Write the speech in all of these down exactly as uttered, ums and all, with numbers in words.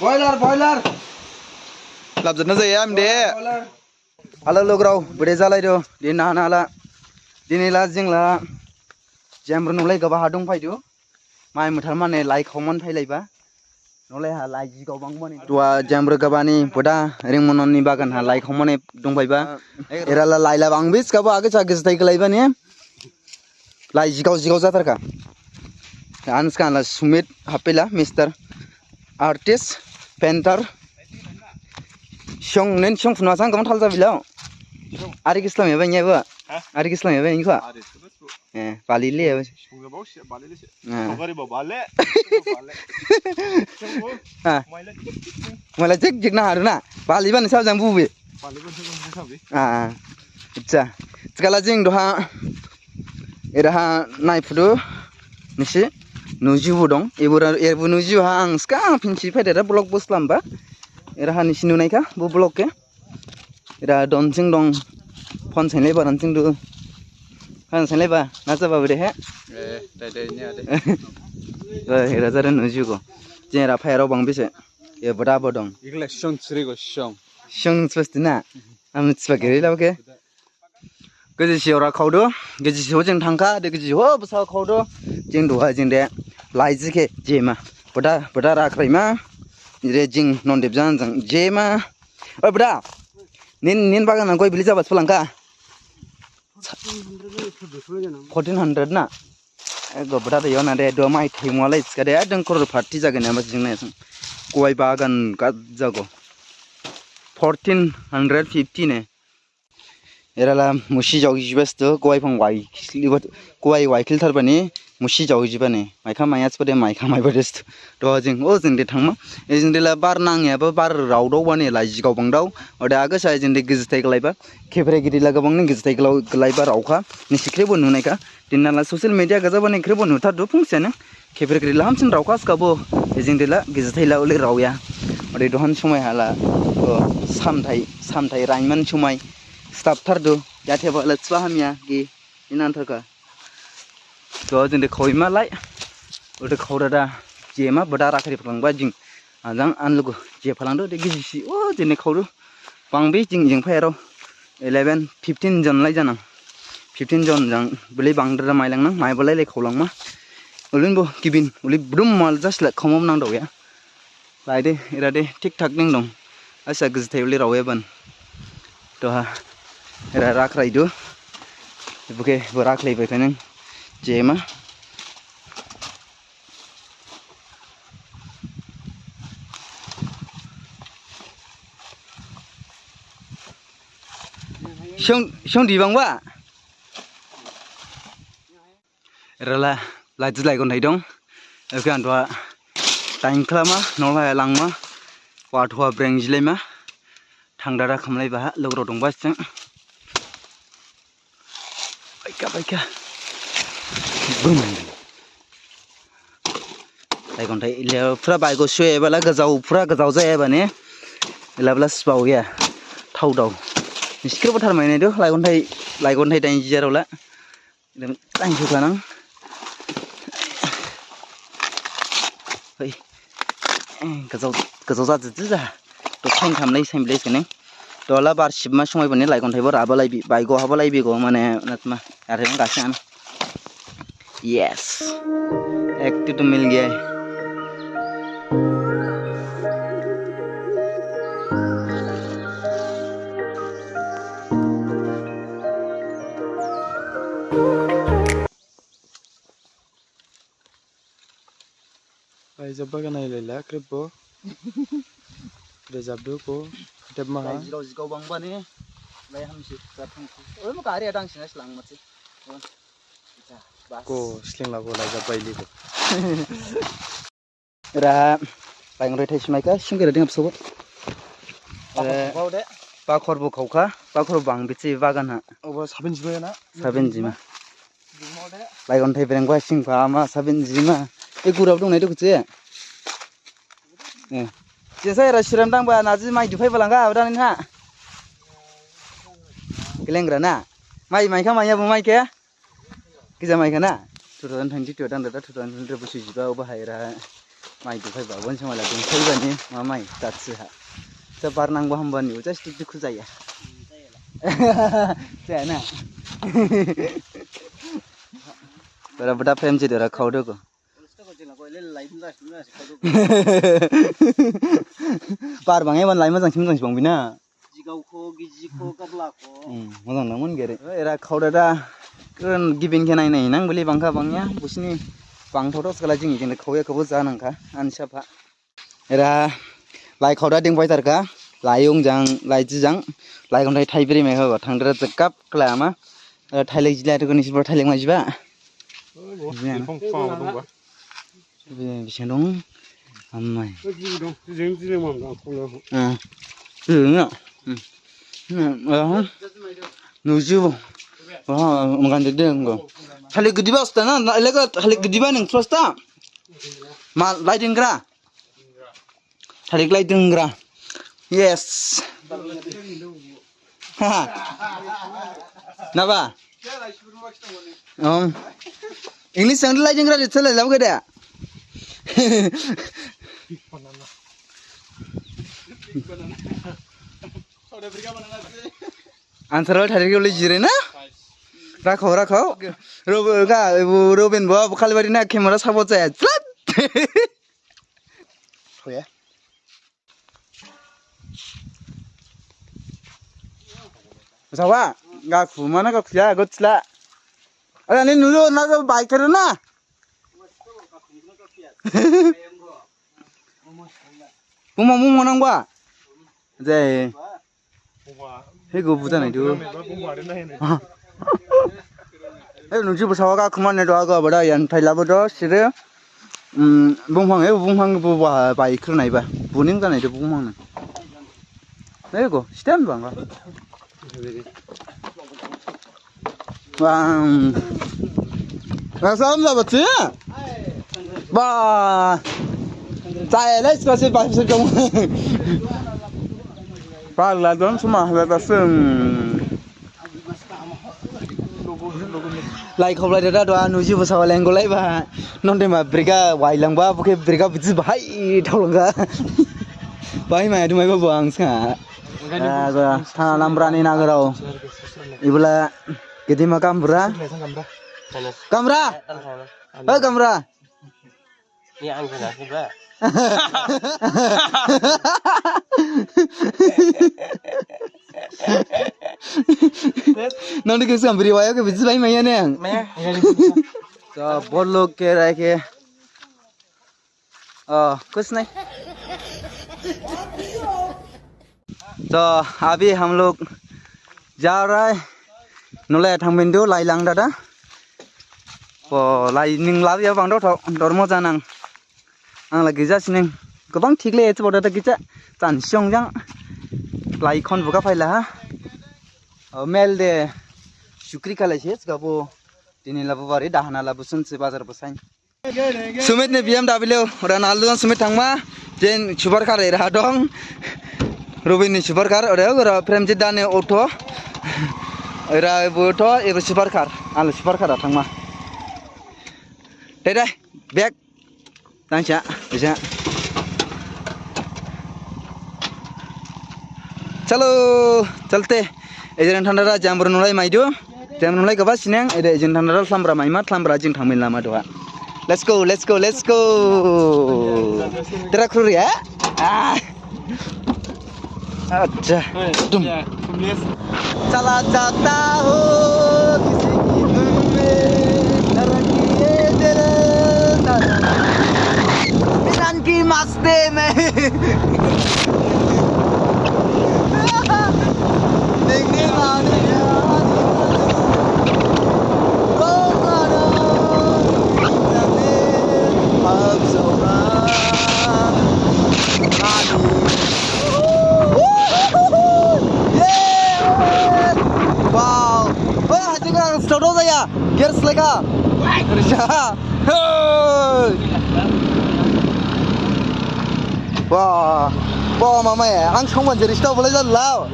Boiler, boiler. Labjatna jaya, amde. Boiler. Hello, lugurao, bede jalaidu. Dini nala. Dini la jingla. Jemru nulai gaba hadung phaidu. Mai muthar mane lai khongman phailaiba. Nolai ha lai jigao bang mane. Tua jemru gabani boda ringmononi bagan ha lai khongmane dong phaiba. Era la lai la bang bis gaba age sa age sa thai kalaibani. Lai jigao jigao jatharkha. Anskan la Sumit Hapila, Mister Artist, Painter. Song, nen song phunwa sang kaman thalsa bilao. Ari kislam ya bang ya ba. Ha? Ari kislam ya bang ya. Ari, sebut, sebut. Eh, bali le ya. Song ya bau si, bali le si. Ah. Song kari bau bale. Bale. Song bau. Ah. Maila jik jik. Maila jik jik na haruna. Bali ban sa jang bube. Bali ban sa jang bube. Ah. Acha. Sekala jing doha. Eraha naiphudu nisi nujibu dong. Ebura, ebu nujibu ha ang skang phinsi phaidada vlog bo slamba. Eraha nisi nunaikha bo vlog khe. Era donsing dong. Phone sainlaiba donsing du. Phone sainlaiba. Naja babu de he. Eh, dai dai ni ade. Eh, era jare nujibu. Jeng era phairao bang bise. E boda bo dong. Ikhla song sri go song. Song spas dina. Am spas gere la oke. Gajisi ora khaodu, gajisi ho jing thangkha, de gajisi ho basa khaodu, jing duha jing de, laiji khe jema, boda, boda rakhraima, jire jing nondep jan jang jema. Oi boda, nin, nin bagan nang koi bili jaba spalangkha? Fourteen hundred na? Ego boda de yona de, do mai thimwalai skade, adang crorepati jagani ama jing na sang. Koi bagan ka jago. Fourteen hundred fifty ne. Era la musi jaugi jibastu, kowai phang wai, kowai wai khil tharbani, musi jaugi jibani, maikha maiya sipade, maikha maibadestu. To jing, o jing de thangma, e jing de la bar nangyaba, bar raodao bani, lai jigao bangdao, ode aga sa jing de gizithai glaiba, khepre gidi la gabang ni gizithai glaiba raokha, ni sikrebo nunaikha, Dinna la social media gajabani khrebo nuthardu phungse nang. Khepre khri la hamsin raokha skabo. Ejing de la gizithai la uli raoya. Ode dohan somai hala. O, samthai, samthai rainman somai. Stap thardu. Yatheba la chwa hamya gi. Inan tharkha. To jing de khaoima lai. Ode khaodada. Jema boda rakhri phalangba jing. Ajang an lugu je phalangdu de gijisi o jini khaodu. Bangbi jing jing phairao eleven, fifteen jon lai janang. Fifteen jon jang beli bangdra mailangnang, maibalai lai khaolangma. Ulin bo gibin, uli brum mal just la khaomom nangdaoya. Laide, erade, thik thak ning dong. Asa gijithai uli raoya ban. Toha, era rakraidu. Ibuke, bo rakhlaibai khanang. Jema. Song, song di bangba? Rela, lai jilai gon hai dong. Oke, antua, tain khlama, nolai langma, wathua breng jilaima, thangdada khamlaiba, logrok dongba seng. Baikha, baikha. Bum. Laigonthai, le, phura baigo sue, bala gajao, phura gajao jaya bane. Ela bala sbao ya. Thao dao. Niskir bo tharmai nai do, laigonthai, laigonthai dain jijarao la. Lem, dain jukha nang. Hei. Eh, gajao, gajao jajija. To sain tham lai, sain blai sene. To la bar sibma somai bani laigonthai bo raba laibi, baigo haba laibi go, mane, natma, are gasan. Yes. Ek to to mil gaya. Laijabba gana ilaila, khrip bo. Rejabdu ko, khatep maha. Lai jigao jigao bangba ni, lai hamsi, jathang si. Oi, mo gari adang sina silang mati. Bas. Ko, siling lago, laijabba ili ko. Era, laing roi thai simaikha, singkhe reding apsobo. Bakhor bo khaokha, bakhor bang bithi bagan ha. Obo sabin jima na? Sabin jima. Laigonthai brengba singpha ama sabin jima. E gurap dong nai dukhu che. Eh. Jesa era siram dangba naji mai duphai balangga abdan ha. Kelengra na. Mai maikha maiya bo maikhe. Kija maikha na. Two thousand twenty-two dang dada two thousand twenty-three busi jiba oba haira. Mai duphaiba, bon samala dongphaibani, ma mai, tatsi ha. Sa bar nangba hambani, uja situ dukhu jaya. Jaya na. Bara buda frame jidora khaudo ko. Bar bang eban lai majang sim jang sibang bina. Jigao kho, giji kho, gabla kho. Hmm, majang nangmon gere. Era khauda da. Kren gibin khe nai nai nang beli bangkha bangya. Busini bang thodo sekala jing jing khauya khabo ja nangkha. Ansa pha. Era lai khauda ding bai tarkha. Lai ung jang, lai ji jang. Lai khonthai thaibri mai kha thangdra jekap kla ama. Era thailek jila tukuni sibra thailek majiba. Bising dong. Amai. Ah. Nuju. Wah, makan dede enggak. Halik gede bas tanah, lega halik gede bas neng prosta. Ma, lai denggra. Halik lai denggra. Yes. Naba? Om. English sang lai jeng ra ritsa lai lam kada. Answer wal tharik le jire na? Rakhau, rakhau. Rob-, ga, Robin bo, bu khalibari na camera sabo chaya. Chlat. Hoya. Sawa, ga khuma na ga khuya, go chla. Ara ni nulo na go bike na. Buma mung manang ba. Jai. He go buta nai du. He nungji busawa ga khuma ne do aga bada yan thai labo do sire. Um, bungphang, eh, bungphang bu ba, bai khrunai ba. Buning janai de bungphang nang. Eh, go, stand bang ba. Bang. Rasam la bati. Ba. Chai, let's go, sit by, sit down. Ba, la don suma, la da sum. Lai khablai dada dua nuji busawa lenggo lai ba. Nonde ma briga wailangba, bukhe briga biji bahai thaulangga. Bahai maya dumai ba buang ska. Ah, gua thana lambrani nagarao. Ibula gedima kamra. Kamra. Eh, kamra. Ni ang kena sih, Bra. Nang dikit sambil riwayat ke bisa main ya, Neng? Main. So, बहुत लोग कह रहा है कि, अ, कुछ नहीं। तो अभी हम लोग जा रहा है, nulai thangphindu, lai lang dada. Bo lai ning labiya bang do tho, dormo janang. Ang la gija sining, gabang thik le etse bo dada gija, chan siong jang. Lai khon buka phaila ha. O mel de, sukri khalai se, gabo, dini labu bari, dahana labu sun se bazar bo sain. Sumit ni B M W, ora Naldo Sumit thangma, jen super car era dong. Robin ni super car, ora, ora Premjit da ni auto. Era bo auto, ebo super car, alo super car thangma. Dai dai, bag. Tangsa, bisa. Chalo, chalte. Ejang thandara jambur nulai maidu. Jambur nulai gaba sineng, ede ejang thandara sambra maima, sambra jing thangmin lama doha. Let's go, let's go, let's go. Tera khuri ya? Ah. अच्छा, तुम। चला जाता हो किसी की धुन में, धड़के ये दिल, धड़के। मिलन की मस्ती में। देखने वाले Wow. Wah, anjing, orang start dong saya. Gear seleka. Hei. Wah. Wah, mama ya. Ang cuma jadi stop boleh jalan.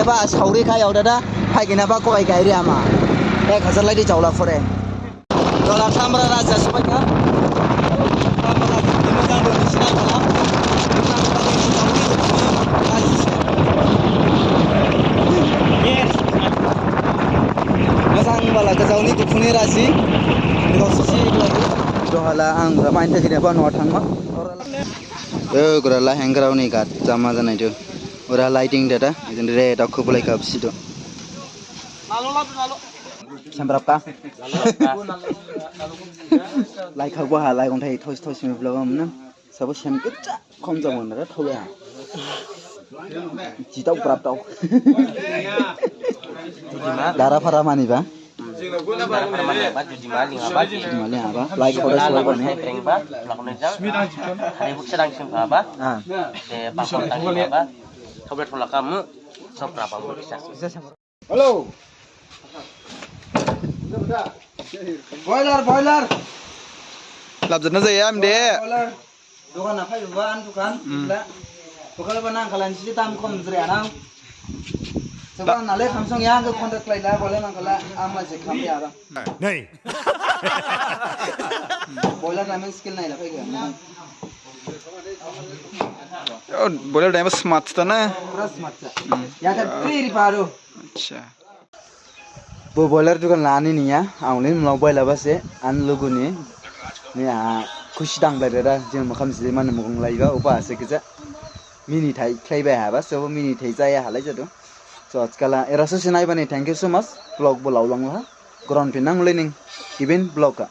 Ba saori kha yao dada, phaiginyaba koi gairi ama. Ek hajar lai di jaola phore. Dola Thamra raja sophai kha. Thamra raja ni mojang dong sina kha. Mojang bala gajaoni dukhuni raji. Dohala ang ramain thagine ba noa thangma. E gura la hengraoni gat jama janai du. Ura lighting dada, idin re da khubulai kap sido. Semprap ka. Lai khak bo ha, lai gong thai thos thos mi vlog am na. Sabo sem kita khom jam na thole ha. Jitau prap tau. Dara phara mani ba. Mali haba, lai khore lai bone. Hari buksa dang sim haba. Ah. Te pakon tang haba. Thobra thola kamu. Sopra pa buksa. Hello. Boiler, boiler. Lab jatna jaya am de. Boiler. Dokan na phai ba an dokan. Hmm. La. Bokal ba nang khalan si tam khom jre anang. Saba na le khamsong ya ga contact lai la bole nang khala ama je kham ya ra. Nei. Boiler na men skill nai la phai ga. Oh, boiler dai smart ta na. Pura smart ta. Hmm. Ya ta free ri paro. Acha. Bo boiler dukan lani niya, ang ulin mlok boiler base, an luguni, ni a khusi dang blai dada, jing makham sili mane mukung laiba, uba ase kisa. Mini thai khlaibai haba, so mini thai jaya halai jadu. So, ajkala, eraso sinai bani, thank you so much, vlog bo laulangla, ground pinang ulai ning, gibin vlog ka.